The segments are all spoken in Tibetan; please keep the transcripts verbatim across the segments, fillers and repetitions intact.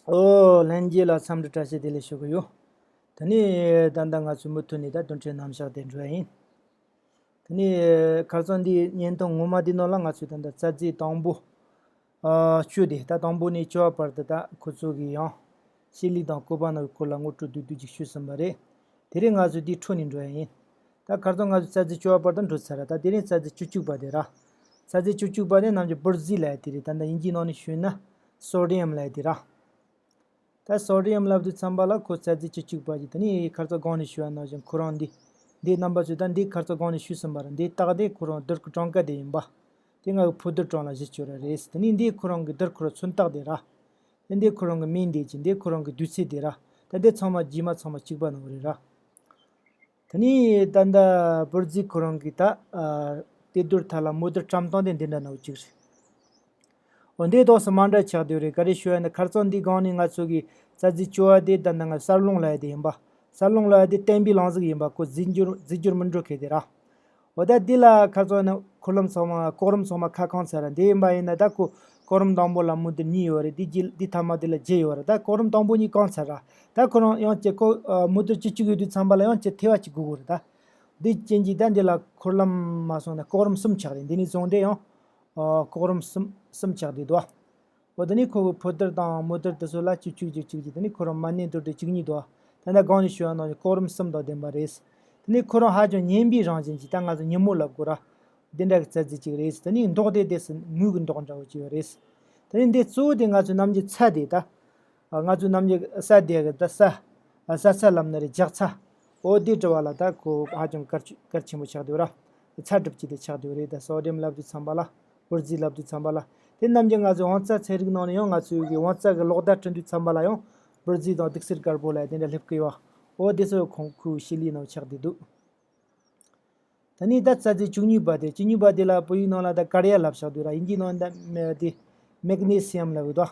ཨོ། ལྷན་རྒྱས་ལ་འཚམས་འདྲི་བཀྲ་ཤིས་བདེ་ལེགས་ཞུ་གི་ཡོད། དེ་ནས་ད་ལྟ་ང་ཚོས་མུ་མཐུད་ནས་ད་དོན་འཁྲིད་རྣམ་གཞག་དེ་འགྲོ་ཡ་ཡིན། དེ་ནས་ཁ་སང་འདིའི་བརྙན་ཐུང་ངོ་མ་འདི་ནང་ལ་ང་ཚོས་ད་ལྟ་རྩ་རྫས་དང་པོ། ཨ། བཅུ་དེ་ད་དང་པོ་ནས་བཅུ་བ་བར་དུ་ད་ཁོ་ཚོ་གིས་ཡང་ཤེལ་ལི་དང་ཀོ་པ་ནའི་སྐོར་ལ་ངོ་སྤྲོད་བསྡུས་བསྡུས་ཅིག་ཞུས་ཟིན་པ་རེད། དེ་རིང་ང་ཚོས་འདིའི་འཕྲོ་ནས་འགྲོ་ཡ་ཡིན། ད་ཁ་སང་ང་ཚོས་རྩ་རྫས་བཅུ་བ་བར་དུ་འགྲོ་ཚར་ར། ད་དེ་རིང་རྩ་རྫས་བཅུ་གཅིག་པ་དེ་ར། རྩ་རྫས་བཅུ་གཅིག་པ་དེ་ནམ་རྒྱུན་བུར་རྫས་ལབ་ཡ་དེ་རེད། ད་ལྟ་དབྱིན་ཇིའི་ནང་ནས་ཞུས་ན་སོ་ཌི་ཡམ་ལབ་ཡ་དེ་ར། ད་སོ་ཌི་ཡམ་ལབ་དུས་ཙམ་པ་ལ་ཁོ་རྩ་རྫས་བཅུ་གཅིག་པ་ཅིག་དེ་ནས་ཁ་སང་གོང་ནས་ཞུས་པ་ནང་བཞིན་ཁོ་རང་འདི། འདི་རྣམ་པ་ཚོས་ད་འདི་ཁ་སང་གོང་ནས་ཞུས་ཟིན་པ་རེད། འདི་རྟགས་དེ་ཁོ་རང་རྡུལ་གྲངས་ཀ་དེ་ཡིན་པ། དེ་ང་གི་འཕོ་འགྱུར་གྲངས་ལ་གཞི་བཅོལ་ར་རེད། དེ་ནས་འདི་ཁོ་རང་གི་རྡུལ་འཁོར་མཚོན་རྟགས་དེ་ར། དེ་འདི་ཁོ་རང་གི་མིང་འདི་ཅིག་འདི་ཁོ་རང་གི་དུས་ཚོད་དེ་ར། ད་འདི་ཚང་མ་རྗེས་མ་ཚང་མ་གཅིག་པ་ནང་རེད་ར། དེ་ནས་ད་ལྟ་བུར་རྫས་ཁོ་རང་གི་ད། ཨ། དེ་རྡུལ་ཐ་ལ་མོ་རྡུལ་གྲམ་སྟངས་དེ་འདི་འདྲ་ནང་གཅིག་རེད། འོ་འདི་ཏོག་ཙམ་མ་འདྲ་ཆགས་བསྡད་རེད། ག་རེ་ཞུ་ཡ་ན་ཁ་སང་འདི་སྒང་ནས་ང་ཚོ་གི་རྩ་རྫས་བཅུ་བ་དེ་ད་ལྟ་ང་གསར་རླུང་ལབ་ཡ་དེ་ཡིན་པ། གསར་རླུང་ལབ་ཡ་དེ་བརྟན་པའི་རླུང་ཟིག་ཡིན་པ། ཁོ་རྫས་འགྱུར་རྫས་འགྱུར་མི་འགྲོ་མཁན་དེ་ར། འོ་ད་འདི་ལ་ཁ་སང་ནི་འཁོར་ལམ་ཚང་མ་གོ་རིམ་ཚང་མ་ཁ་གང་ཚར་ར། འདི་ཡིན་པ་ཡིན་ན་ད་ཁོ་གོ་རིམ་དང་པོ་ལ་མོ་རྡུལ་གཉིས་ཡོད་རེད། འདི་རྗེས་འདི་ཐ་མ་དེ་ལ་བརྒྱད་ཡོད་རེད། ད་གོ་རིམ་དང་པོ་གཉིས་གང་ཚར་ར། ད་ཁོ་རང་ཡང་ཅི་ཁོ་མོ་རྡུལ་བཅུ་གཅིག་ཡོད་དུས་ཙམ་པ་ལ་ཡང་ཅི་ཐེ་བ་ཅིག་དགོས་གོ་རེད་ད། འདི་རྐྱེན་གྱིས་ད་འདི་ལ་འཁོར་ལམ་མ་སོང་ན་གོ་རིམ་གསུམ་ཆགས་རེད། འདི་ནས་བཟུང་སྟེ་ཡང་། ཨ། གོ་རིམ་གསུམ་གསུམ་ཆགས་བསྡད་འདུག་འོ་དེ་ནས་ཁོ་གི་འཕོ་འགྱུར་དང་མོ་འགྱུར་དེ་ཚོ་ལ་བཅུ་གཅིག་བཅུ་གཅིག་བཅུ་གཅིག་དེ་ནས་ཁོ་རང་མ་ནིང་རྡུལ་ཕྲན་བཅུ་གཉིས་འདུག་ད་ལྟ་གོང་ནས་ཞུས་པ་ནང་བཞིན་གོ་རིམ་གསུམ་དང་ལྡན་པ་རེད། དེ་ནས་ཁོ་རང་ཧ་ཅང་མཉེན་པའི་རང་བཞིན་གྱི་ད་ང་ཚོ་ཉིན་མོ་ལབ་དགོས་ར། འདི་འདྲ་གི་རྩ་རྫས་ཅིག་རེད། དེ་ནས་མདོག་དེ་དེ་སུ་དངུལ་གྱི་མདོག་འདྲ་བོ་ཅིག་ཡོད་རེད། དེ་ནས་འདི་གཙོ་བོ་དེ་ང་ཚོ་ནམ་རྒྱུན་ཚྭ་དེ་ད། ང་ཚོ་ནམ་རྒྱུན་ས་དེ་གི་ད་ས། ས་ཚྭ་ལབ་ན་རེད། ལྗགས་ཚྭ། འོ་དེ་འདྲ་བ་ལ་ད་ཁོ་ཧ་ཅང་གལ་ཆེ་གལ་ཆེན་པོ་ཆགས་བསྡད་ར། ཚྭ་གྲུབ་ཀྱི་དེ་ཆགས་བསྡད་རེད། ད་སོ་ཌི་ཡམ་ལབ་དུས་ཙམ་པ་ལ། བུར་རྫས་ལབ་དུས་ཙམ་པ་ལ། དེ་ནམ་རྒྱུན་ང་ཚོའི་དབང་རྩ་ཚན་རིག་ནང་ནས་ཡང་ང་ཚོའི་གི་དབང་རྩ་གི་གློག་བརྡ་འཕྲིན་དུས་ཙམ་པ་ལ་ཡང་། བུར་རྫས་དང་གདུགས་སེར་དཀར་པོ་ལ་དེ་འདྲ་སླེབས་ཀྱི་ཡོད། འོ་དེ་ཚོ་ཁོང་ཁོའི་ཤེལ་ལི་ནང་ཆགས་བསྡད་འདུག་ད་ནི་ད་རྩ་རྫས་བཅུ་གཉིས་པ་དེ། བཅུ་གཉིས་པ་དེ་ལ་བོད་ཡིག་ནང་ལ་ད་ཀར་ཡ་ལབ་བཞག་འདུག་ར། དབྱིན་ཇིའི་ནང་ད་དེ་མེག་ནེ་སི་ཡམ་ལབ་ཡོད་དོ།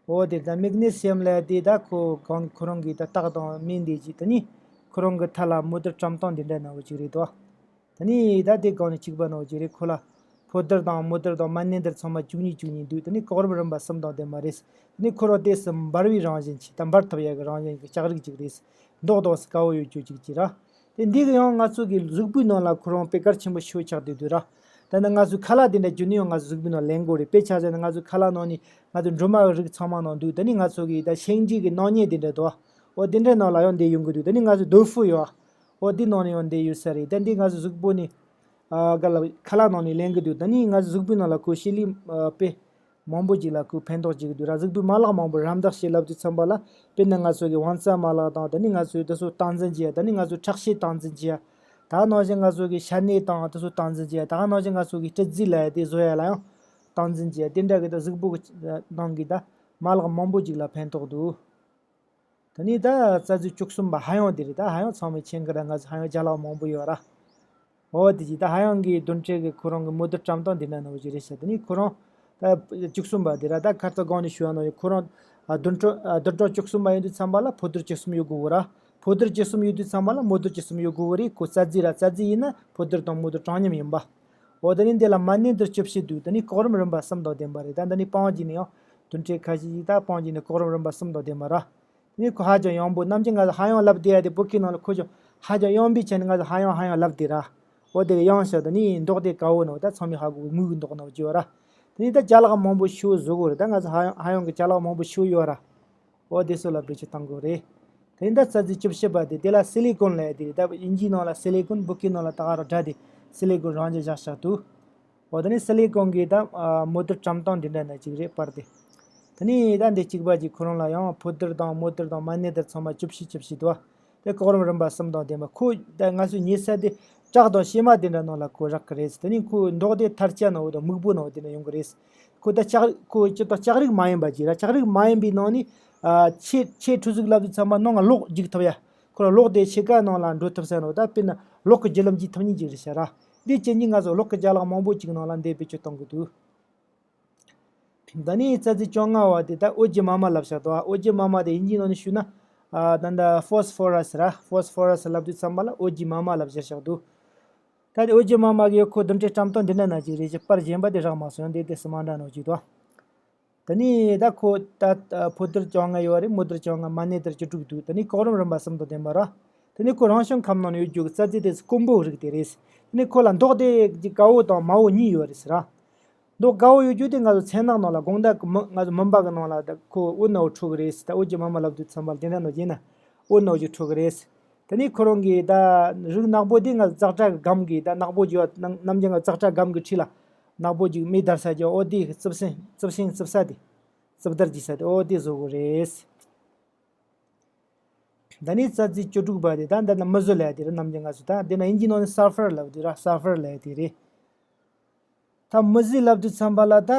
འོ་དེ་ད་མེག་ནེ་སི་ཡམ་ལབ་དེ་ད་ཁོ་གང་ཁོ་རང་གི་ད་རྟགས་དང་མིང་དེ་ཅིག་ད་ནི་ཁོ་རང་གི་ཐ་ལ་མོ་རྡུལ་གྲམ་སྟངས་དེ་འདྲ་ནང་བོ་ཅིག་རེད་དོ། ད་ནི་ད་དེ་གང་ནས་གཅིག་པ་ནང་བོ་ཅིག་རེད། ཁོ་ལ་འཕོ་འགྱུར་དང་མོ་འགྱུར་དང་མ་ནིང་འགྱུར་ཚང་མ་བཅུ་གཉིས་བཅུ་གཉིས་འདུག་ད་ནི་གོ་རིམ་རིམ་པ་གསུམ་དང་ལྡན་པ་རེད། ད་ནི་ཁོ་རང་དེ་སུ་འབར་བའི་རང་བཞིན་ཅིག་ད་འབར་ཐུབ་ཡ་གི་རང་བཞིན་གྱི་ལྕགས་རིགས་ཅིག་རེད། མདོག་དོག་སུ་དཀར་བོ་ཡོད་རྒྱུ་ཅིག་ཅིག་ར། དེ་འདི་གི་ཡང་ང་ཚོ་གི་གཟུགས་པོའི་ནང་ལ་ཁོ་རང་དཔེ་གལ་ཆེན་པོ་ཞེ་པོ་ཆགས་བསྡད་འདུག་ར། ད་ནི་ང་ཚོའི་ཁ་ལག་དེ་འདྲ་རྒྱུ་ནི་ཡང་ང་ཚོའི་གཟུགས་པོའི་ནང་ལེན་དགོས་རེད། དཔེ་ཆ་བཞག་ན་ང་ཚོའི་ཁ་ལག་ནང་ནི་ང་ཚོའི་འབྲུ་མར་གི་རིགས་ཚང་མ་ནང་འདུག་ད་ནི་ང་ཚོ་གི་ད་ཤིང་འབྲས་གི་སྣང་བརྙན་དེ་འདྲ་འདུག་འོ་དེ་འདྲའི་ནང་ལ་ཡང་འདི་ཡོང་གི་འདུག་ད་ནི་ང་ཚོའི་རྡོ་ཧྥུ་ཡོད། འོ་འདི་ནང་ནས་ཡང་འདི་ཡོད་ས་རེད། ད་འདི་ང་ཚོའི་གཟུགས་པོ་ནི། ཨ། ག་ལ་ཁ་ལག་ནང་ནས་ལེན་གི་འདུག་ད་ནི་ང་ཚོའི་གཟུགས་པོའི་ནང་ལ་ཁོ་ཤེལ་ལི། ཨ། དཔེ་མང་པོ་ཅིག་ལ་ཁོ་ཕན་ཐོགས་བྱེད་གི་འདུག་ར། གཟུགས་པོའི་མ་ལག་མང་པོ་རམ་འདེགས་བྱེད་ལབ་དུས་ཙམ་པ་ལ། དཔེར་ན་ང་ཚོ་གི་དབང་རྩ་མ་ལག་དང་། ད་ནི་ང་ཚོའི་དེ་ཚོ་སྟངས་འཛིན་བྱེད་ཡ། ད་ནི་ང་ཚོའི་ཁྲག་ཤེད་སྟངས་འཛིན་བྱེད་ཡ། ད་ནང་བཞིན་ང་ཚོ་གི་ཤ་གནད་དང་དེ་ཚོ་སྟངས་འཛིན་བྱེད་ཡ། ད་ནང་བཞིན་ང་ཚོ་གི་སྤྲི་རྫས་ལབ་ཡ་དེ་བཟོ་ཡ་ལ་ཡང་སྟངས་འཛིན་བྱེད་ཡ། དེ་འདྲ་གི་ད་གཟུགས་པོ་གི་ནང་གི་ད་མ་ལག་མང་པོ་ཅིག་ལ་ཕན་ཐོགས་འདུག་ད་ནི་ད་རྩ་རྫས་བཅུ་གསུམ་པ་ཧ་ཡང་དེ་རེད། ད་ཧ་ཡང་ཚང་མས་མཁྱེན་གི་ར། ང་ཚོ་ཧ་ཡང་ཅ་ལག་མང་པོ་ཡོད་ར། འོ་དེ་ཅི་ད་ཧ་ཡང་གི་རྡུལ་ཕྲན་གི་ཁོ་རང་གི་མོ་རྡུལ་གྲམ་སྟངས་དེ་འདྲ་ནང་བཞིན་རེད་ཤག་ད་ནི་ཁོ་རང་ད་བཅུ་གསུམ་པ་དེ་ར། ད་ཁ་སང་གོང་ནས་ཞུ་བ་ནང་བཞིན་ཁོ་རང་ཨ་རྡུལ་ཕྲན་ཨ་རྡུལ་གྲངས་བཅུ་གསུམ་པ་ཡིན་དུས་ཙམ་པ་ལ་འཕོ་འགྱུར་བཅུ་གསུམ་ཡོད་དགོས་གོ་ར། འཕོ་འགྱུར་བཅུ་གསུམ་ཡོད་དུས་ཙམ་པ་ལ་མོ་རྡུལ་བཅུ་གསུམ་ཡོད་དགོས་གོ་རེད། ཁོ་རྩ་རྫས་ར། རྩ་རྫས་ཡིན་ན་འཕོ་འགྱུར་དང་མོ་རྡུལ་གྲངས་མཉམ་ཡིན་པ། འོ་དེ་ནི་འདི་ལ་མ་ནིང་འགྱུར་བཅུ་བཞི་འདུག་ད་ནི་གོ་རིམ་རིམ་པ་གསུམ་དང་ལྡན་པ་རེད། ད་འདི་ནི་སྤང་རྒྱུ་ནི་ཡང་རྡུལ་ཕྲན་ཁ་ཤས་ཤིག་ད་སྤང་རྒྱུ་ནི་གོ་རིམ་རིམ་པ་གསུམ་དང་ལྡན་པ་ར། ནི་ཁོ་ཧ་ཅང་ཡང་པོ། ནམ་རྒྱུན་ང་ཚོ་ཧ་ཡང་ལབ་བསྡད་ཡ་དེ་བོད་སྐད་ནང་ལ་ཁོ་ཅང་ཧ་ཅང་ཡང་པོའི་ཆ་ནས་ང་ཚོ་ཧ་ཡང་ཧ་ཡང་ལབ་བསྡད་ར། འོ་དེ་གི་ཡང་ཤ་ད་ནི་མདོག་དེ་དཀར་བོ་ནོ། ད་ཚང་མས་ཧ་གོ་གི་དངུལ་གི་མདོག་ནོ་བརྗོད་ར། དེ་ནི་ད་ཅ་ལག་མང་པོ་ཞེ་པོ་བཟོ་དགོས་རེད། ད་ང་ཚོ་ཧ་ཡང་ཧ་ཡང་གི་ཅ་ལག་མང་པོ་ཞེ་པོ་ཡོད་ར། འོ་དེ་ཚོ་ལ་བེད་སྤྱོད་གཏང་དགོས་རེད། དེ་ནི་ད་རྩ་རྫས་བཅུ་བཞི་པ་དེ། དེ་ལ་སི་ལི་ཀོན་ལབ་ཡ་དེ་རེད། ད་དབྱིན་ཇིའི་ནང་ལ་སི་ལི་ཀོན། བོད་སྐད་ནང་ལ་ད་ག་རང་སྒྲ་དེ་སི་ལི་ཀོན་རང་བཞིན་བཞག་བཞག་འདུག་འོ་དེ་ནི་སི་ལི་ཀོན་གྱི་ད་ཨ་མོ་རྡུལ་གྲམ་སྟངས་འདི་འདྲ་ན་ཅིག་རེད་པར་དེ། དེ་ནི་ད་འདི་གཅིག་པ་ཅིག་ཁོ་རང་ལ་ཡང་འཕོ་རྡུལ་དང་མོ་རྡུལ་དང་མ་ནིང་རྡུལ་ཚང་མ་བཅུ་བཞི་བཅུ་བཞི་འདུག་བ། དེ་གོ་རིམ་རིམ་པ་གསུམ་དང་ལྡན་པ། ཁོ་ད་ང་ཚོས་ཉལ་ས་དེ་བྲག་དང་བྱེ་མ་དེ་འདྲ་ནང་ལ་ཁོ་རག་གི་རེད། དེ་ནི་ཁོའི་མདོག་དེ་ཐལ་ལྕགས་ནང་དང་སྨུག་པོ་ནང་དེ་འདྲ་ཡོང་གི་རེད། ཁོ་ད་ལྕགས་ཁོ་སྤྱིར་བཏང་ལྕགས་རིགས་མ་ཡིན་པ་ཅིག་ར། ལྕགས་རིགས་མ་ཡིན་པའི་ནང་ནི་ཨ་ཆེ་ཆེ་ཁྲུ་ཟིག་ལབ་དུས་ཙམ་པ་ནང་ང་གློག་འཇུག་ཐུབ་ཡ། ཁོ་ལ་གློག་དེ་ཕྱེད་ཀ་ནང་ལ་འགྲོ་ཐུབ་ས་ནོ། ད་དཔེར་ན་གློག་གི་བརྒྱུད་ལམ་བྱེད་ཐུབ་མཁན་ཅིག་རེད་ཤག་ར། འདི་རྐྱེན་གྱིས་ང་ཚོ་གློག་གི་ཅ་ལག་མང་པོ་ཅིག་ནང་ལ་འདི་བེད་སྤྱོད་གཏོང་གི་འདུག་ད་ནི་རྩ་རྫས་བཅོ་ལྔ་བ་དེ་ད་འོ་ཇི་མ་མ་ལབ་ཤག་ཏོ། འོ་ཇི་མ་མ་དེ་དབྱིན་ཇིའི་ནང་ནས་ཞུས་ན་ཨ་ད་ད་ཕོ་སི་ཕོ་ར་སི་ར། ཕོ་སི་ཕོ་ར་སི་ལབ་དུས་ཙམ་པ་ལ་འོ་ཇི་མ་མ་ལབ་བཞག་ཤག་འདུག་ད་དེ་འོ་ཇི་མ་མ་གི་ཁོ་རྡུལ་ཕྲན་གྲམ་སྟངས་འདི་འདྲ་ན་ཅིག་རེད་ཅེས་པར་གཞན་པ་དེ་རག་མ་སོང་། འདི་དེ་སུ་མ་འདྲ་ནོ་ཅིག་ཏོ། དེ་ནས་ད་ཁོ་ད་ཕོ་དར་བཅོ་ལྔ་ཡོད་རེད། མོ་དར་བཅོ་ལྔ། མ་ནེ་དར་བཅུ་དྲུག་འདུག་དེ་ནས་གོ་རིམ་རིམ་པ་གསུམ་དང་ལྡན་པ་ར། དེ་ནས་ཁོ་རང་བྱུང་ཁམས་ནང་ནས་ཡོད་རྒྱུ་གི་རྩྭ་རྫས་དེ་དཀོན་པོ་རིགས་དེ་རེད། དེ་ནས་ཁོ་ལ་མདོག་དེ་གི་དཀར་པོ་དང་དམར་པོ་གཉིས་ཡོད་རེད་ཟེར་ར། མདོག་དཀར་པོ་ཡོད་རྒྱུ་དེ་ང་ཚོ་མཚན་ནག་ནང་ལ་དགོང་དག་གི་མི་ང་ཚོ་མུན་པ་གི་ནང་ལ་ད་ཁོ་འོད་ནག་པོ་འཕྲོ་གི་རེད་ཟེར། ད་འོད་ཀྱི་མ་མ་ལབ་དུས་ཙམ་པ་ལ་དེ་འདྲ་ནང་བྱས་ན་འོད་ནག་པོ་ཅིག་འཕྲོ་གི་རེད། དེ་ནས་ཁོ་རང་གི་ད་རིགས་ནག་པོ་དེ་ང་ཙག་སྒྲ་གི་སྒམ་གི་ད་ནག་པོ་ཅིག་ཡོད། ནམ་རྒྱུན་ང་ཙག་སྒྲ་སྒམ་གི་འཁྲིས་ལ་ནག་པོ་ཅིག་མེ་བརྡར་ས་ཅིག་འོ་དེ་རྩིབས་ཤིང་རྩིབས་ཤིང་རྩིབས་ས་དེ་རྩིབས་བརྡར་གྱི་ས་དེ་འོ་དེ་བཟོ་དགོས་རེད། ད་ནི་རྩྭ་རྫས་བཅུ་དྲུག་པ་དེ་ད་འདི་ན་མི་བཟོད་ལབ་དེ་རེད། ནམ་རྒྱུན་ང་ཚོ་ད་འདི་ན་དབྱིན་ཇིའི་ནང་ནས་སལ་ཕར་ལབ་དེ་ར། སལ་ཕར་ལབ་དེ་རེད། ད་མི་བཟོད་ལབ་དུས་ཙམ་པ་ལ་ད་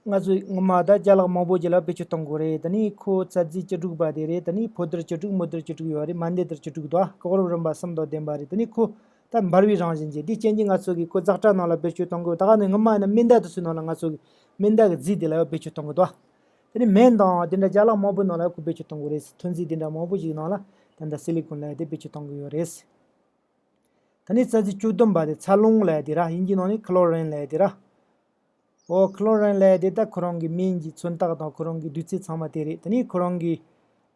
ང་ཚོ་ངོ་མ་ད་ཅ་ལག་མང་པོ་ཅིག་ལ་བེད་སྤྱོད་གཏོང་དགོས་རེད། ད་ནི་ཁོ་རྩྭ་རྫས་བཅུ་དྲུག་པ་དེ་རེད། ད་ནི་ཕོ་དར་བཅུ་དྲུག་མོ་དར་བཅུ་དྲུག་ཡོད་རེད། མ་ནེ་དར་བཅུ་དྲུག་འདུག་ཨ། གོ་རིམ་རིམ་པ་གསུམ་དང་ལྡན་པ་རེད། ད་ནི་ཁོ་ད་འབར་བའི་རང་བཞིན་ཅན་དེ་རྐྱེན་གྱིས་ང་ཚོ་གི་ཁོ་ཙག་སྒྲ་ནང་ལ་བེད་སྤྱོད་གཏོང་དགོས། ད་ག་ནི་ངོ་མ་ཡིན་ན་མེ་མདའ་དེ་ཚོའི་ནང་ལ་ང་ཚོ་གི་མེ་མདའ་གི་རྫས་དེ་ལ་བེད་སྤྱོད་གཏོང་གི་འདུག་ཨ། དེ་ནས་མེ་དང་དེ་འདྲ་ཅ་ལག་མང་པོའི་ནང་ལ་ཁོ་བེད་སྤྱོད་གཏོང་གི་རེད། ཐོན་རྫས་དེ་འདྲ་མང་པོ་ཞིག་ནང་ལ་ད་ལྟ་སི་ལི་ཀོན་ལབ་ཡ་དེ་བེད་སྤྱོད་གཏོང་གི་ཡོད་རེད། ད་ནི་རྩྭ་རྫས་བཅུ་བདུན་པ་དེ་ཚ་རླུང་ལབ་ཡ་དེ་ར། དབྱིན་ཇིའི་ནང་ནས་ཁི་ལོ་རིན་ལབ་ཡ་དེ་ར། འོ་ཁི་ལོ་རིན་ལབ་ཡ་དེ་ད་ཁོ་རང་གི་མིང་གི་མཚོན་རྟགས་དང་ཁོ་རང་གི་བསྡུས་ཚིག་ཚང་མ་དེ་རེད། ད་ནི་ཁོ་རང་གི་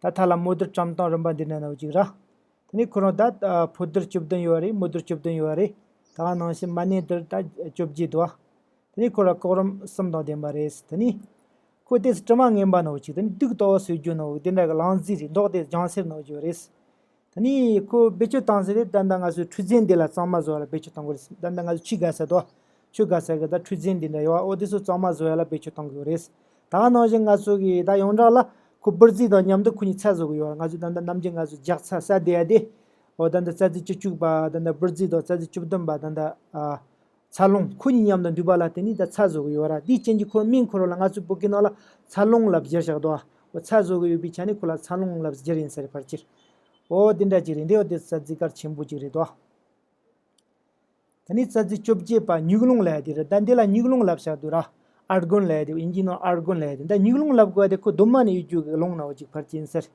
ད་མཐའ་ལ་མོ་དར་བཀྲམ་སྟངས་རིམ་པ་འདི་འདྲ་ནང་གཅིག་ར། དེ་ནས་ཁོ་རང་ད་ཕོ་དར་བཅུ་བདུན་ཡོད་རེད། མོ་དར་བཅུ་བདུན་ཡོད་རེད། ད་ག་ནང་བཞིན་མ་ནེ་དར་ད་བཅོ་བརྒྱད་འདུག་ཨ། དེ་ནས་ཁོ་ར་གོ་རིམ་གསུམ་དང་ལྡན་པ་རེད། དེ་ནས་ཁོ་དེ་དྲི་མ་ངན་པ་ནང་གཅིག་དེ་ནས་དུག་ཏོག་སོས་རྒྱུ་ནང་དེ་འདྲ་གི་རླངས་རྫས་རེད། མདོག་དེ་ལྗང་སེར་ནང་གཅིག་རེད། དེ་ནས་ཁོ་བེད་སྤྱོད་བཏང་ཟེར་ཏེ་ད་ལྟ་ང་ཚོས་འཕྲུལ་རྫས་འདི་ལ་གཙང་མ་བཟོ་བ་ལ་བེད་སྤྱོད་གཏོང་གི་རེད། ད་ལྟ་ང་ཚོ་ཆུ་དགའ་ས་དོ། ཆུ་དགའ་ས་གི་ད་འཕྲུལ་རྫས་འདི་འདྲ་ཡོད་ཨ། འོ་དེ་ཚོ་གཙང་མ་བཟོ་ཡ་ལ་བེད་སྤྱོད་གཏོང་གི་ཡོད་རེད། ད་ག་ནང་བཞིན་ང་ཚོ་གི་ད་ཡོངས་གྲགས་ལ་ཁོ་འབུར་རྫས་དང་མཉམ་དུ་ཁོ་གཉིས་ཚྭ་བཟོ་གི་ཡོད། ང་ཚོས་ད་ལྟ་ནམ་རྒྱུན་ང་ཚོ་རྒྱག་ཚྭ་ཟ་བསྡད་ཡ་དེ། འོ་ད་ལྟ་རྩྭ་རྫས་བཅུ་གཅིག་པ། ད་ལྟ་འབུར་རྫས་དང་རྩྭ་རྫས་བཅུ་བདུན་པ། ད་ལྟ་ཨ། ཚ་རླུང་ཁོ་གཉིས་མཉམ་དུ་འདུས་པ་ལ་བརྟེན་ནས་ད་ཚྭ་བཟོ་གི་ཡོད་ར། དེའི་རྐྱེན་གྱིས་ཁོ་མིང་ཁོ་རང་ལ་ང་ཚོའི་བོད་སྐད་ནང་ལ་ཚ་རླུང་ལབ་བསྒྱུར་བཞག་འདུག་ཨ། འོ་ཚྭ་བཟོ་གི་ཡོད་པའི་ཆ་ནས་ཁོ་ལ་ཚ་རླུང་ལབ་བསྒྱུར་ཡིན་ཟེར་ཕལ་ཆེར། འོ་དེ་འདྲ་ཅིག་རེད། འདི་འོ་དེ་རྩྭ་རྫས་གལ་ཆེན་པོ་ཅིག་རེད་འདུག་ཨ། ད་ནི་རྩྭ་རྫས་བཅོ་བརྒྱད་པ་སྨྱུག་རླུང་ལབ་ཡ་དེ་རེད། ད་འདི་ལ་སྨྱུག་རླུང་ལབ་བཞག་འདུག་ར། ཨར་གོན་ལབ་ཡ་དེ། དབྱིན་ཇིའི་ནང་ཨར་གོན་ལབ་ཡ་དེ། ད་སྨྱུག་རླུང་ལབ་དགོས་ཡ་དེ་ཁོ་གདོད་མ་ནས་ཡོད་རྒྱུ་གི་རླུང་ནང་བ་ཅིག་ཕལ་ཆེར་ཡིན་ཟེར།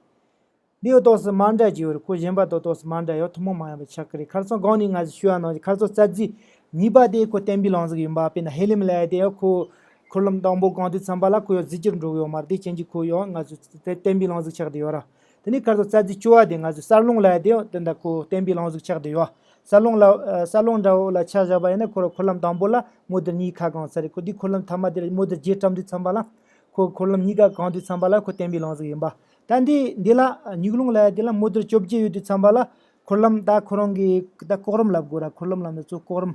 འདི་འོ་ཏོག་ཙམ་མ་འདྲ་ཅིག་ཡོད་རེད། ཁོ་གཞན་པ་དང་ཏོག་ཙམ་མ་འདྲ་ཡོད། ཐུན་མོང་མ་ཡིན་པ་ཆགས་ཀྱི་རེད། ཁ་སང་གོང་ནས་ང་ཚོས་ཞུས་པ་ནང་བཞིན་ཁ་སང་རྩྭ་རྫས་གཉིས་པ་དེ་ཁོ་བརྟན་པའི་རླུང་གཟུགས་ཡིན་པ། དཔེར་ན་ཧེ་ལིམ་ལབ་ཡ་དེ་ཡང་ཁོ་འཁོར་ལམ་དང་པོ་གང་དུས་ཙམ་པ་ལ་ཁོ་ཡང་རྫས་འགྱུར་འགྲོ་གི་ཡོད་མ་རེད། དེ་རྐྱེན་གྱིས་ཁོ་ཡང་ང་ཚོས་དེ་བརྟན་པའི་རླུང་གཟུགས་ཆགས་བསྡད་ཡོད་ར། དེ་ནས་ཁ་སང་རྩྭ་རྫས་བཅུ་པ་དེ་ང་ཚོས་གསལ་རླུང་ལབ་ཡ་དེ་ཡང་དེ་འདྲ་ཁོ་བརྟན་པའི་རླུང་གཟུགས་ཆགས་བསྡད་ཡོད། གསལ་རླུང་ལ་གསལ་རླུང་འདྲ་བོ་ལ་ཆ་བཞག་པ་ཡིན་ན་ཁོ་རང་འཁོར་ལམ་དང་པོ་ལ་མོ་དར་གཉིས་ཁ་གང་ས་རེད། ཁོ་འདི་འཁོར་ལམ་མཐའ་མ་དེ་ལ་མོ་དར་བརྒྱད་བཀྲམ་དུས་ཙམ་པ་ལ་ཁོ་འཁོར་ལམ་གཉིས་ཀ་གང་དུས་ཙམ་པ་ལ་ཁོ་བརྟན་པའི་རླུང་གཟུགས་ཡིན་པ། ད་འདི་འདི་ལ་སྨྱུག་རླུང་ལབ་ཡ་འདི་ལ་མོ་དར་བཅོ་བརྒྱད་ཡོད་དུས་ཙམ་པ་ལ་འཁོར་ལམ་ད་ཁོ་རང་གི་ད་གོ་རིམ་ལབ་དགོས་ར། འཁོར་ལམ་ལབ་ན་ཚོ་གོ་རིམ།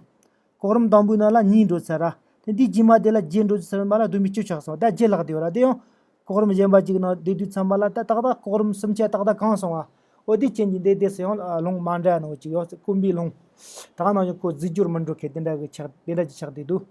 གོ་རིམ་དང་པོའི་ནང་ལ་གཉིས་འགྲོ་ཚར་ར། དེ་འདི་རྗེས་མ་དེ་ལ་བརྒྱད་འགྲོ་ཚར་མ་ལ་བདུན་པའི་བཅུ་ཆགས་སོང་། ད་བརྒྱད་ལྷག་བསྡད་ཡོད་ར། དེ་ཡང་གོ་རིམ་གཞན་པ་ཅིག་ནང་བསྡད་དུས་ཙམ་པ་ལ་ད་ཏག་ཏག་གོ་རིམ་གསུམ་ཆ་ཏག་ཏག་གང་སོང་བ། འོ་དེ་རྐྱེན་གྱིས་འདི་དེ་སུ་ཡང་རླུང་མ་འདྲ་ནོ་ཅིག་ཡོད། དཀོན་པའི་རླུང་། ད་ག་ནང་བཞིན་ཁོ་རྫས་འགྱུར་མི་འགྲོ་མཁན་དེ་འདྲ་གི་ཆགས་དེ་འདྲ་ཅིག་ཆགས་བསྡད་འདུག་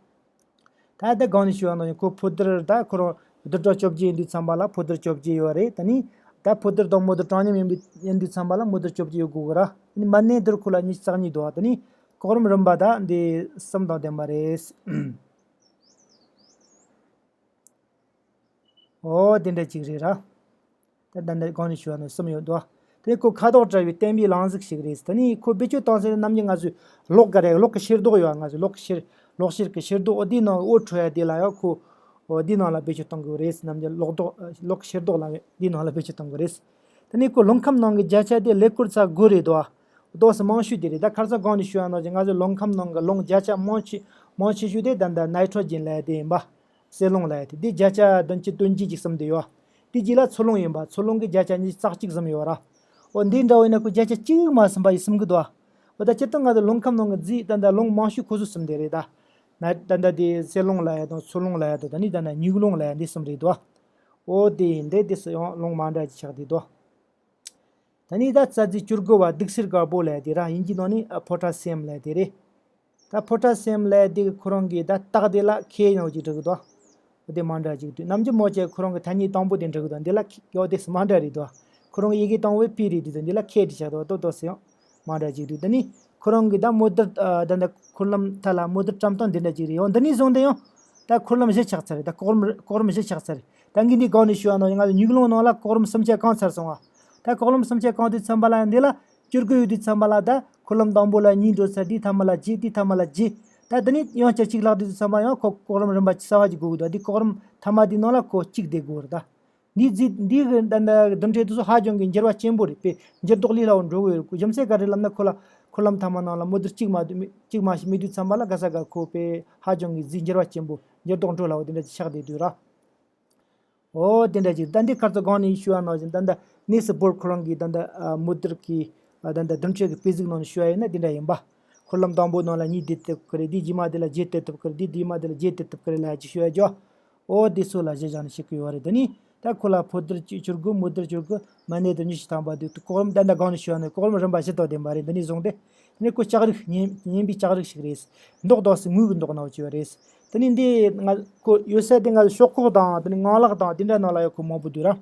ད་ལྟ་གང་ནས་ཞུ་བ་ནང་བཞིན་ཁོ་ཕོ་དར་ད་ཁོ་རང་བདུན་ཕྲག་བཅོ་བརྒྱད་ཡིན་དུས་ཙམ་པ་ལ་ཕོ་དར་བཅོ་བརྒྱད་ཡོད་རེད། ད་ནི་ད་ཕོ་དར་དང་མོ་དར་གྲངས་མཉམ་ཡིན་པའི་ཡིན་དུས་ཙམ་པ་ལ་མོ་དར་བཅོ་བརྒྱད་ཡོད་དགོས་གི་ར། ད་ནི་མ་ནེ་དར་ཁོ་ལ་ཉི་ཤུ་རྩ་གཉིས་འདུག་ད་ནི་གོ་རིམ་རིམ་པ་ད་འདི་གསུམ་དང་ལྡན་པ་རེད། འོ་དེ་འདྲ་ཅིག་རེད་ར། ད་ད་འདྲ་གོང་ནས་ཞུ་བ་ནང་གསུམ་ཡོད་དོ། དེ་ནས་ཁོ་ཁ་དོག་བཀྲ་བའི་བརྟན་པའི་རླུང་གཟུགས་ཤིག་རེད། ད་ནི་ཁོ་བེད་སྤྱོད་བཏང་ཟེར་ན་ནམ་རྒྱུན་ང་ཚོས་གློག་གི་རེད། གློག་གི་ཤེལ་རྡོག་ཡོད། ང་ཚོས་གློག་གི་ཤེལ་གློག་ཤེལ་གྱི་ཤེལ་རྡོག་འོ་དེའི་ནང་འོད་འཕྲོ་ཡ་དེ་ལ་ཡང་ཁོ་འོ་དེའི་ནང་ལ་བེད་སྤྱོད་གཏོང་གི་རེད། ནམ་རྒྱུན་གློག་རྡོག་གློག་གི་ཤེལ་རྡོག་ལ་དེའི་ནང་ལ་བེད་སྤྱོད་གཏོང་གི་རེད། ད་ནི་ཁོ་རླུང་ཁམས་ནང་གི་བརྒྱ་ཆ་དེ་ཀླད་ཀོར་ཚ་དགུ་རེད་དོ། ཏོག་ཙམ་མང་ཤོས་དེ་རེད། ད་ཁ་སང་གོང་ནས་ཞུ་བ་ནང་བཞིན་ང་ཚོའི་རླུང་ཁམས་ནང་གི་རླུང་བརྒྱ་ཆ་མང་ཆེ་མང་ཆེ་ཤོས་དེ་ད་ལྟ་ནའི་ཊྲོ་ཇེན་ལབ་ཡ་དེ་ཡིན་པ། སེར་རླུང་ལབ་ཡ་དེ་དེ་བརྒྱ་ཆ་བདུན་ཅུ་དོན་གཅིག་ཅིག་ཟིན་བསྡད་ཡོད། དེ་རྗེས་ལ་ཚུར་རླུང་ཡིན་པ། ཚུར་རླུང་གི་བརྒྱ་ཆ་ཉི་ཤུ་རྩ་གཅིག་ཟིན་ཡོད་ར། འོ་འདི་འདྲ་བོ་ཡིན་ན་ཁོ་བརྒྱ་ཆ་གཅིག་མ་ཟིན་པ་ཡིན་ཟིན་གི་འདུག་འོ་ད་སྤྱིར་བཏང་ང་ཚོ་རླུང་ཁམས་ནང་གི་རྫས་ད་ལྟ་རླུང་མང་ཤོས་ཁོ་ཚོ་གསུམ་དེ་རེད་ད། ན་ད་ལྟ་དེ་སེར་རླུང་ལབ་ཡ་དང་ཚུར་རླུང་ལབ་ཡ་དང་ད་ནི་ད་ལྟ་སྨྱུག་རླུང་ལབ་ཡ་འདི་གསུམ་རེད་དོ། འོ་དེ་ཡིན་དེ་དེ་སུ་ཡང་རླུང་མ་འདྲ་ཅིག་ཆགས་བསྡད་དོ། ད་ནི་ད་རྩ་རྫས་བཅུ་དགུ་བ་གདུགས་སེར་དཀར་པོ་ལབ་ཡ་དེ་ར། དབྱིན་ཇིའི་ནང་ནས་ཨ་པོ་ཊ་སི་ཡམ་ལབ་ཡ་དེ་རེད། ད་པོ་ཊ་སི་ཡམ་ལབ་ཡ་དེ་གི་ཁོ་རང་གི་ད་རྟགས་དེ་ལ་ཁེ་ཡིན་ནོ་ཅིག་འབྲི་གི་འདུག་འོ་དེ་མ་འདྲ་ཅིག་འདུག་ནམ་རྒྱུན་མོ་ཅིག་ཁོ་རང་གི་ཐ་སྙད་དང་པོ་དེ་འབྲི་གི་འདུག་འདི་ལ་ཁེ་འོ་དེ་སུ་མ་འདྲ་རེད་འདུག་ཁོ་རང་གི་ཡི་གེ་དང་པོའི་པི་རེད་འདུག་འདི་ལ་ཁེ་བྲིས་བཞག་འདུག་ཏོ་ཏོ་སི་ཡང་མ་འདྲ་ཅིག་འདུག་ད་ནི་ཁོ་རང་གི་ད་མོ་དར་ཨ་ད་ད་འཁོར་ལམ་ཐ་ལ་མོ་དར་བཀྲམ་སྟངས་འདི་འདྲ་ཅིག་རེད། འོ་འདི་ནས་བཟུང་སྟེ་ཡང་ད་འཁོར་ལམ་བཞི་ཆགས་ཚར་རེད། ད་གོ་རིམ་གོ་རིམ་བཞི་ཆགས་ཚར་རེད། ད་ངས་འདི་གོང་ནས་ཞུ་བ་ནང་ང་ཚོ་སྨྱུག་རླུང་ནང་ལ་གོ་རིམ་གསུམ་ཆ་གང་ཚར་སོང་བ། ད་གོ་རིམ་གསུམ་ཆ་གང་དུས་ཚན་པ་ལ་འདི་ལ་བཅུ་དགུ་ཡོད་དུས་ཚན་པ་ལ་ད་འཁོར་ལམ་དང་པོ་ལ་གཉིས་འགྲོ་ཚར། དེའི་ཐ་མ་ལ་བརྒྱད། དེའི་ཐ་མ་ལ་བརྒྱད། ད་དེ་ནས་ཡང་བསྐྱར་གཅིག་བཀླགས་དུས་ཙམ་པ་ཡང་ཁོ་གོ་རིམ་རིམ་པ་གསར་བ་ཅིག་དགོས་ཀྱི་འདུག་དེ་གོ་རིམ་ཐ་མ་དེའི་ནང་ལ་ཁོ་གཅིག་བསྡད་དགོས་རེད་ད། འདིའི་རྫས་འདིའི་གི་ད་ད་རྡུལ་ཕྲན་དེ་ཚོ་ཧ་ཅང་གི་འགྱུར་བ་ཆེན་པོ་རེད། དཔེ་འགྱུར་ལྡོག་ལས་སླ་བོ་འགྲོ་གི་ཡོད་རེད། རྒྱུ་མཚན་ག་རེ་ལབ་ན་ཁོ་ལ་འཁོར་ལམ་ཐ་མ་ནང་ལ་མོ་ཌལ་གཅིག་མ་གཏོགས་མེད། གཅིག་མ་ཞིག་མེད་དུས་ཙམ་པ་ལ་ག་ས་ག་ཁོ་དཔེ་ཧ་ཅང་གི་རྫས་འགྱུར་བ་ཆེན་པོ་འགྱུར་ལྡོག་འགྲོ་སླ་བོ་དེ་འདྲ་ཅིག་ཆགས་བསྡད་དུས་ར། ཨོ་དེ་འདྲ་ཅིག་ད་འདི་ཁ་རྩང་གོང་ནས་ཞུ་བ་ནང་བཞིན་ད་ལྟ་ནེལ་སི་བོར་ཁོ་རང་གིས་ད་ལྟ་ཨ་མོ་ཌལ་གྱི་ཨ་ད་ལྟ་རྡུལ་ཕྲན་གྱི་དཔེ་གཟུགས་ནང་ནས་ཞུ་བ་ཡིན་ན་དེ་འདྲ་ཡིན་པ། འཁོར་ལམ་དང་པོ་ནང་ལ་གཉིས་བསྡད་ཐུབ་ཀྱི་རེད། འདི་རྗེས་མ་དེ་ལ་བརྒྱད་བསྡད་ཐུབ་ཀྱི་རེད། འདི་རྗེས་མ་དེ་ལ་བརྒྱད་བསྡད་ཐུབ་ཀྱི་རེད་ལབ་ཅིག་ཞུ་ཡ་ཅོ། ཨོ་དེ་ཚོ་ལ་གཞི་བཞག་ནས་བཤད་ཀྱི་ཡོད་རེད། དེ་ནི་ད་ཁོ་ལ་ཕོ་ཌལ་གཅིག་བཅུ་དགུ་མོ་ཌལ་བཅུ་དགུ་མ་གནས་དེ་ཉི་ཤུ་ཐམ་པ་དེ་གོ་རིམ་ད་ལྟ་གོང་ནས་ཞུ་བ་ནི་གོ་རིམ་རིམ་པ་བཞི་དང་ལྡན་པ་རེད། འདི་ནས་བཟུང་སྟེ་དེ་ནི་ཁོ་ལྕགས་རིགས་ཉན་ཉན་པའི་ལྕགས་རིགས་ཤིག་རེད། མདོག་དང་སེ་དངུལ་གྱི་མདོག་ནང་བཅུག་པ་རེད། དེ་ནི་འདི་ང་ཁོ་ཡོད་ས་དེ་ང་ཚོ་ཤོག་ཁོག་དང་དེ་ནི་ངང་ལག་དང་དེ་འདྲ་ནང་ལ་ཡང་ཁོ་མང་པོ་འདུག་ར།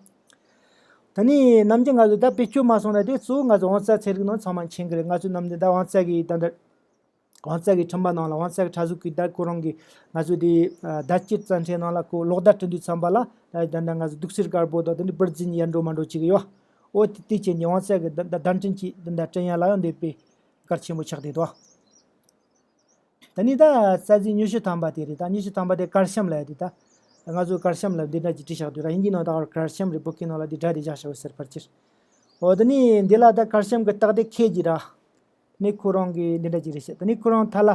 ད་ནི་ནམ་རྒྱུན་ང་ཚོ་ད་བེད་སྤྱོད་མ་སོང་ན་དེ་གཙོ་བོ་ང་ཚོ་དབང་རྩ་ཚན་རིག་ནང་ཚང་མ་མཁྱེན་གི་རེད། ང་ཚོ་ནམ་རྒྱུན་ད་དབང་རྩ་གི་ད་འདྲ་དབང་རྩ་གི་ཁྲིམས་པ་ནང་ལ་དབང་རྩ་གི་ཕྲ་གཟུགས་ཀྱི་ད་ཁོ་རང་གི་ང་ཚོ་དེ་ཨ་བརྡ་སྤྱོད་རྩ་ཁྲིམས་ནང་ལ་ཁོ་ལོག་བརྡ་སྤྲད་དུས་ཙམ་པ་ལ་ད་ད་ད་ང་ཚོ་དུག་སེལ་དཀར་པོ་དང་དེ་འདྲ་འབུར་རྫས་གཉིས་ཡར་འགྲོ་མར་འགྲོ་བྱེད་གི་ཡོད། འོ་དེ་དེ་བྱས་ནས་དབང་རྩ་གི་ད་ད་བརྡ་འཕྲིན་གྱི་ད་ད་སྤྲད་ཡ་ལ་ཡང་འདི་དཔེ་གལ་ཆེན་པོ་ཆགས་བསྡད་འདུག་ད་ནི་ད་རྩ་རྫས་ཉི་ཤུ་ཐམ་པ་དེ་རེད། ད་ཉི་ཤུ་ཐམ་པ་དེ་ཀལ་ཤིམ་ལབ་ཡ་དེ་ད་ང་ཚོ་ཀལ་ཤིམ་ལབ་འདི་འདྲ་ཅིག་བྲིས་བཞག་དུས་ར། དབྱིན་ཇིའི་ནང་ད་ཀལ་ཤིམ་རེད། བོད་སྐད་ནང་ལ་འདི་སྒྲ་དེ་བཞག་བཞག་ཡོད་ཟེར་ཕལ་ཆེར། འོ་དེ་ནི་འདི་ལ་ད་ཀལ་ཤིམ་གི་རྟགས་དེ་ཁེ་གི་ར། ནི་ཁོ་རང་གི་འདི་འདྲ་ཅིག་རེད་ཤག་ད་ནི་ཁོ་རང་ཐ་ལ་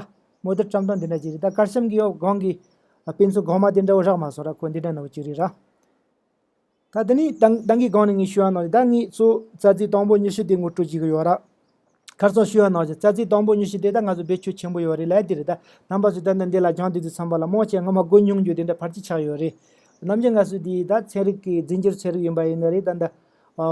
མོ་ཌལ་བཀྲམ་སྟངས་འདི་འདྲ་ཅིག་རེད། ད་ཀལ་ཤིམ་གི་ཡོ་གོང་གི་དཔེ་མཚོན་གོང་མ་དེ་འདྲ་བོ་རག་མ་སོང་ར། ཁོ་འདི་འདྲ་ནང་བོ་ཅིག་རེད་ར། ད་དེ་ནི་ཏང་ཏང་གི་སྒང་ནས་ངས་ཞུ་བ་ནང་བཞིན་ད་ངས་གཙོ་རྩ་རྫས་དང་པོ་ཉི་ཤུ་དེ་ངོ་སྤྲོད་བྱེད་ཀྱི་ཡོད་ར། ཁ་སང་ཞུ་བ་ནང་བཞིན་རྩ་རྫས་དང་པོ་ཉི་ཤུ་དེ་ད་ང་ཚོ་བེད་སྤྱོད་ཆེན་པོ་ཡོད་རེད་ལབ་དེ་རེད། ད་རྣམ་པ་ཚོས་ད་ནི་འདི་ལ་སྦྱང་བསྡད་དུས་ཙམ་པ་ལ་མང་ཆེ་སྔ་མ་གོ་མྱོང་རྒྱུ་དེ་འདྲ་ཕལ་ཆེར་ཆགས་ཡོད་རེད། ནམ་རྒྱུན་ང་ཚོས་འདི་ད་ཚན་རིག་གི་རྫས་འགྱུར་ཚན་རིག་ཡིན་པ་ཡིན་ན་རེད། ད་ད་ཨ་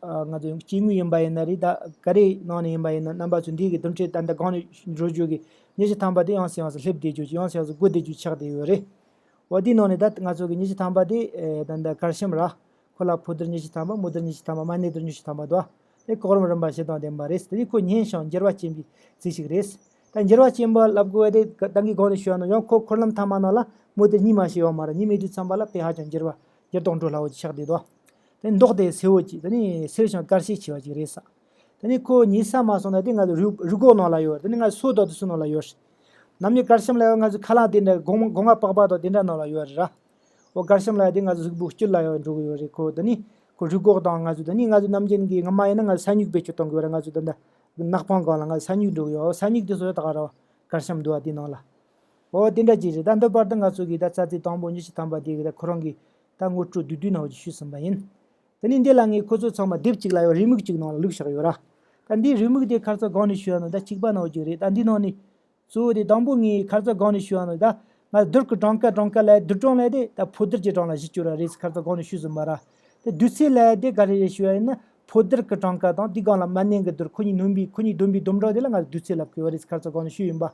ཨ་ང་ཚོ་སྐྱེ་དངོས་ཡིན་པ་ཡིན་ན་རེད། ད་ག་རེ་ནང་ནས་ཡིན་པ་ཡིན་ན་རྣམ་པ་ཚོས་འདི་གི་རྡུལ་ཕྲན་ད་ད་གང་ནས་འགྲོ་རྒྱུ་གི་ཉི་ཤུ་ཐམ་པ་དེ་ཡང་སེ་ཡང་སེ་སླེབས་བསྡད་རྒྱུ་ཡང་སེ་ཡང་སེ་འགོ་བསྡད་རྒྱུ་ཆགས་བསྡད་ཡོད་རེད། འོ་དེའི་ནང་ནས་ད་ང་ཚོ་གི་ཉི་ཤུ་ཐམ་པ་དེ་ཨེ་ད་ད་ཀལ་ཤིམ་ར། ཁོ་ལ་ཕོ་ཌལ་ཉི་ཤུ་ཐམ་པ་མོ་ཌལ་ཉི་ཤུ་ཐམ་པ་མ་གནས་ཌལ་ཉི་ཤུ་ཐམ་པ་འདུག་དེ་གོ་རིམ་རིམ་པ་བཞི་དང་ལྡན་པ་རེད། དེ་ནི་ཁོ་སྙན་ཞིང་འགྱུར་བ་ཆེན་པོའི་རྫས་ཤིག་རེད། ད་འགྱུར་བ་ཆེན་པོ་ལབ་དགོས་པ་དེ་ད་གིན་གོང་ནས་ཞུས་པ་ནང་ཡང་ཁོ་འཁོར་ལམ་ཐ་མ་ནང་ལ་མོ་ཌལ་གཉིས་མ་ཞིག་ཡོད་མ་རེད། གཉིས་མེད་དུས་ཙམ་པ་ལ་དཔེ་ཧ་ཅང་འགྱུར་བ་འགྱུར་ལྡོག་འགྲོ་སླ་བོ་ཅིག་ཆགས་བསྡད་འདུག་དེ་མདོག་དེ་སེར་བོ་ཅིག་དེ་ནི་སེར་ཞིང་དཀར་ཤས་ཆེ་བ་ཅིག་རེད་ས། དེ་ནི་ཁོ་ཉེ་ས་མ་སོང་ན་དེ་ང་ཚོ་རུས་རུས་ཁོག་ནང་ལ་ཡོད་རེད། དེ་ནི་ང་ཚོ་སོ་དང་དེ་ཚོ་ནང་ལ་ཡོད་རེད། ནམ་རྒྱུན་ཀལ་ཤིམ་ལབ་ཡ་ང་ཚོ་ཁ་ལག་དེ་འདྲ་སྒོ་ང་སྒོ་ང་པགས་པ་དང་དེ་འདྲ་ནང་ལ་ཡོད་རེད་ར། འོ་ཀལ་ཤིམ་ལབ་ཡ་དེ་ང་ཚོ་གཟུགས་པོ་དཀྱིལ་ལ་ཡང་འགྲོ་གི་ཡོད་རེད། ཁོ་དེ་ནི་ཁོ་རུས་ཁོག་དང་ང་ཚོ་དེ་ནི་ང་ཚོ་ནམ་རྒྱུན་གྱི་སྔ་མ་ཡིན་ན་ང་ཚོ་ས་སྨྱུག་བེད་སྤྱོད་གཏོང་གི་ཡོད་རེད། ང་ཚོ་ད་ལྟ་ནག་པང་སྒང་ལ་ང་ཚོ་ས་སྨྱུག་འགྲོ་གི་ཡོད། ས་སྨྱུག་དེ་ཚོ་ཡོད་ད་ག་ར་ཀལ་ཤིམ་འདུག་བ་དེ་ནང་ལ། འོ་དེ་འདྲ་ཅིག་རེད། ད་འདི་བར་དུ་ང་ཚོ་གི་ད་རྩ་རྫས་དང་པོ་ཉི་ཤུ་ཐམ་པ་དེ་གི་ད་ཁོ་རང་གི་ད་ངོ་སྤྲོད་བསྡུས་བསྡུས་ནང་བཞིན་ཞུས་ཟིན་པ་ཡིན། དེ་ནས་འདི་ལ་ངས་ཁོ་ཚོ་ཚང་མ་དེབ་གཅིག་ལ་ཡང་རེའུ་མིག་གཅིག་ནང་ལ་བླུགས་བཞག་ཡོད་ར། ད་འདིའི་རེའུ་མིག་དེ་ཁ་རྩང་གོང་ནས་ཞུས་ཡ་ནང་ད་གཅིག་པ་ནང་བཞིན་རེད། ད་འདི་ནང་ནས་གཙོ་བོ་དེ་དང་པོ་ངས་ཁ་རྩང་གོང་ནས་ཞུས་ཡ་ནང་ད་ང་རྡུལ་གྱི་གྲངས་ཀ། གྲངས་ཀ་ལ་རྡུལ་གྲངས་ལ་དེ་ད་ཕོ་རྡུལ་གྱི་གྲངས་ལ་གཞི་བཅོལ་ར་རེད་ཁ་རྩང་གོང་ནས་ཞུས་ཟིན་པ་ར། དེ་བསྡུས་ཚད་ལ་དེ་ག་རེ་རེད་ཞུས་ཡ་ཡིན་ན་ཕོ་རྡུལ་གྱི་གྲངས་ཀ་དང་དེའི་སྒང་ལ་མ་ནིང་གི་རྡུལ་ཁོ་གཉིས་སྣོན་པའི་ཁོ་གཉིས་བསྡོམས་པའི་བསྡོམས་གྲངས་དེ་ལ་ང་ཚོ་བསྡུས་ཚད་ལབ་དགོས་པ་རེད་ཁ་རྩང་གོང་ནས་ཞུས་ཡིན་པ།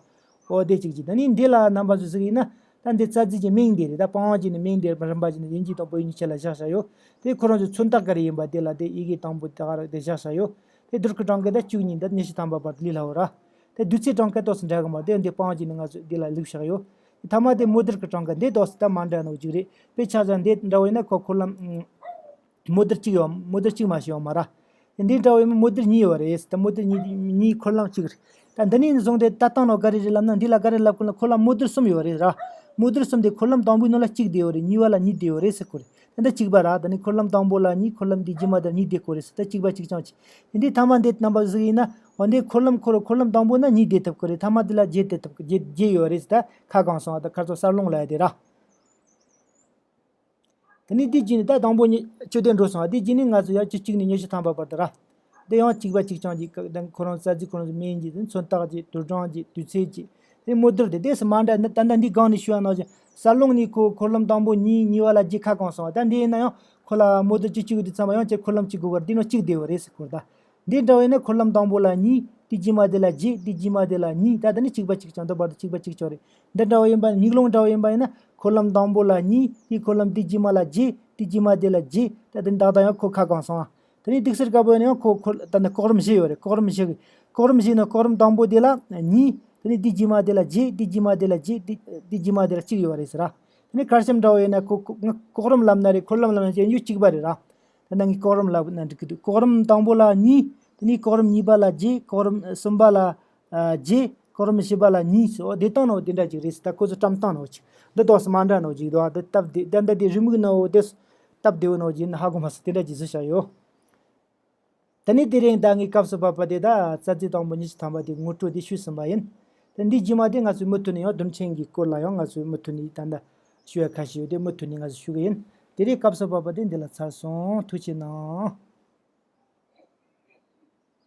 འོ་དེ་གཅིག་གཅིག་ད་ནི་འདི་ལ་རྣམ་པ་ཚོས་གཟིགས་ཡིན་ན་ད་འདི་རྩ་རྫས་ཀྱི་མིང་འདི་རེད། ད་པང་གཅིག་ནས་མིང་འདི་རིམ་པ་བྱས་ནས་དབྱིན་ཇི་དང་བོད་ཡིག་གཉིས་ཆ་ལ་བཞག་བཞག་ཡོད། དེ་ཁོ་རང་ཚོའི་མཚོན་རྟགས་ག་རེ་ཡིན་པ་དེ་ལ་དེ་ཡི་གེ་དང་པོ་ད་ག་རེ་དེ་བཞག་བཞག་ཡོད། དེ་རྡུལ་གྱི་གྲངས་ཀ་ད་བཅུ་གཉིས་འདི་ཉི་ཤུ་ཐམ་པ་བར་དུ་ལས་སླ་བོ་ར། དེ་བསྡུས་ཚད་གྲངས་ཀ་ཏོག་ཙམ་འདྲ་གི་མ་དེ་འདི་པང་གཅིག་ནས་ང་ཚོས་འདི་ལ་བླུགས་བཞག་ཡོད། དེ་ཐ་མ་དེ་མོ་རྡུལ་གྱི་གྲངས་ཀ་འདི་ཏོག་ཙམ་ད་མ་འདྲ་ནོ་གཅིག་རེད། དཔེ་ཆ་བཞག་འདི་འདྲ་བོ་ཡིན་ན་ཁོ་འཁོར་ལམ་མོ་རྡུལ་གཅིག་ཡོད། མོ་རྡུལ་གཅིག་མ་ཞིག་ཡོད་མ་ར། འདི་འདྲ་བོ་ཡིན་མོ་རྡུལ་གཉིས་ཡོད་རེད། ད་མོ་རྡུལ་གཉིས་གཉིས་འཁོར་ལམ་གཅིག་རེད། ད་འདི་ནས་བཟུང་སྟེ་ད་ལྟ་ནང་ག་རེ་རེད་ལབ་ན་འདི་ལ་ག་རེ་ལབ་དགོས་ན་འཁོར་ལམ་མོ་རྡུལ་གསུམ་ཡོད་རེད་ར། མོ་རྡུལ་གསུམ་དེ་འཁོར་ལམ་དང་པོའི་ནང་ལ་གཅིག་བསྡད་ཡོད་རེད། གཉིས་པ་ལ་གཉིས་བསྡད་ཡོད་རེད་ཟེར་གོ་རེད། ད་འདི་གཅིག་པ་ར། ད་ནི་འཁོར་ལམ་དང་པོ་ལ་གཉིས། འཁོར་ལམ་འདི་རྗེས་མ་དེ་ལ་གཉིས་བསྡད་གོ་རེད་ཟེར། ད་གཅིག་པ་གཅིག་རྐྱང་གཅིག་དེ་འདི་ཐ་མ་འདི་རྣམ་པ་གཟིགས་ཡིན་ན་འོ་འདི་འཁོར་ལམ་འཁོར་འཁོར་ལམ་དང་པོ་ན་གཉིས་བསྡད་ཐུབ་གོ་རེད། ཐ་མ་འདི་ལ་བརྒྱད་བསྡད་ཐུབ་གོ་བརྒྱད་བརྒྱད་ཡོད་རེད་ཟེར། ད་ཁ་གང་སོང་བ་ད་ཁ་ཚོ་གསར་སློང་ལ་ཡ་དེ་ར། དེ་ནས་དེའི་རྗེས་ནས་ད་དང་པོ་ཉི་བཅུ་དེ་འགྲོ་སོང་བ། དེའི་རྗེས་ནས་ང་ཚོ་ཡང་བཅུ་གཅིག་ནས་ཉི་ཤུ་ཐམ་པ་བར་དུ་ར། དེ་ཡང་གཅིག་པ་གཅིག་རྐྱང་གཅིག་ག་ད་ཁོ་རང་རྩ་རྫས་ཁོ་རང་ཚོ་མིང་གཅིག་དེ་མཚོན་རྟགས་གཅིག་དུག་སྦྲང་གཅིག་དུས་ཚོད་གཅིག་དེ་མོ་རྡུལ་དེ་དེ་སུ་མ་འདྲ་ནི་ད་ལྟ་འདི་སྒང་ནས་ཞུ་བ་ནང་བཞིན་གསར་སློང་ནས་ཁོ་འཁོར་ལམ་དང་པོ་གཉིས། གཉིས་པ་ལ་བརྒྱད་ཁ་གང་སོང་བ། ད་འདི་ཡིན་ན་ཡང་ཁོ་ལ་མོ་རྡུལ་གཅིག་གཅིག་དུས་ཙམ་པ་ཡང་ཅིག་འཁོར་ལམ་གཅིག་དགོས་པར་འདི་ནང་གཅིག་བསྡད་པ་རེད་ཟེར་གོ་ར་ད། འདི་འདྲ་བས་ན་འཁོར་ལམ་དང་པོ་ལ་གཉིས། དེ་རྗེས་མ་དེ་ལ་བརྒྱད། དེ་རྗེས་མ་དེ་ལ་གཉིས། ད་དེ་ནི་གཅིག་པ་གཅིག་རྐྱང་འདི་བར་དུ་གཅིག་པ་གཅིག་ཆོག་རེད། འདི་འདྲ་བ་ཡིན་པ་ན་ཉིག་ལོང་འདྲ་བ་ཡིན་པ་ཡིན་ན་འཁོར་ལམ་དང་པོ་ལ་གཉིས། དེ་འཁོར་ལམ་དེ་རྗེས་མ་ལ་བརྒྱད། དེ་རྗེས་མ་དེ་ལ་བརྒྱད། ད་དེ་ནི་ད་ལྟ་ཡང་ཁོ་ཁ་གང་སོང་ཨ། དེ་ནི་དུག་སེལ་དཀར་པོ་ཡིན་ན་ཡང་ཁོ་ཁོ་ད་ནི་གོ་རིམ་བཞི་ཡོད་རེད། གོ་རིམ་བཞི་གི་གོ་རིམ་བཞི་ནི་གོ་རིམ་དང་པོ་དེ་ལ་གཉིས། དེ་ནི་དེ་རྗེས་མ་དེ་ལ་བརྒྱད། དེ་རྗེས་མ་དེ་ལ་བརྒྱད། དེ་དེ་རྗེས་མ་དེ་ལ་གཅིག་ཡོད་རེད་ཟེར་ར། དེ་ནི་ཁ་ཤས་འདྲ་བོ་ཡིན་ན་ཁོ་ཁོ་གོ་རིམ་ལབ་ན་རེད། འཁོར་ལམ་ལབ་ན་རེད། གཅིག་པ་རེད་ར། ད་ནང་གི་གོ་རིམ་ལ་ན་འགྲིག་གི་འདུག་གོ་རིམ་དང་པོ་ལ་གཉིས། དེ་ནས་གོ་རིམ་གཉིས་པ་ལ་བརྒྱད། གོ་རིམ་གསུམ་པ་ལ་ཨ་བརྒྱད། ཁོ་རང་མི་ཤེས་པ་ལ་ཉིན་ཞིག་འོ་དེ་བཏང་ནོ་དེ་འདྲ་ཅིག་རེད་ཟེར། ད་ཁོ་ཚོ་བཀྲམ་བཏང་ནོ་ཅིག་འདི་དོགས་སུ་མ་འདྲ་ནོ་ཅིག་འདུག་ཨ་འདི་སྟབས་བདེ་ད་འདི་དེ་རི་མིག་ནོ་འོ་དེ་སྟབས་བདེ་བོ་ནོ་ཅིག་ཧ་གོ་མ་སོང་། དེ་འདྲ་ཅིག་བཟོས་བཞག་ཡོད། ད་ནི་དེ་རིང་ད་ངའི་སྐབས་སུ་བབ་པ་དེ་ད་རྩ་ཚིག་དང་པོ་ཉི་ཤུ་ཐམ་པ་དེ་ངོ་སྤྲོད་དེ་ཞུས་ཟིན་པ་ཡིན། ད་འདི་རྗེས་མ་དེ་ང་ཚོའི་མུ་མཐུད་ནས་ཡང་རྡུལ་ཕྲན་གྱི་སྐོར་ལ་ཡང་ང་ཚོའི་མུ་མཐུད་ནས་ད་ལྟ་ཞུ་ཡ་ཁ་ཤས་ཡོད་དེ་མུ་མཐུད་ནས་ང་ཚོས་ཞུ་གི་ཡིན། དེ་རིང་སྐབས་སུ་བབ་པ་དེ་འདི་ལ་ཚར་སོང་། ཐུགས་རྗེ་གནང་།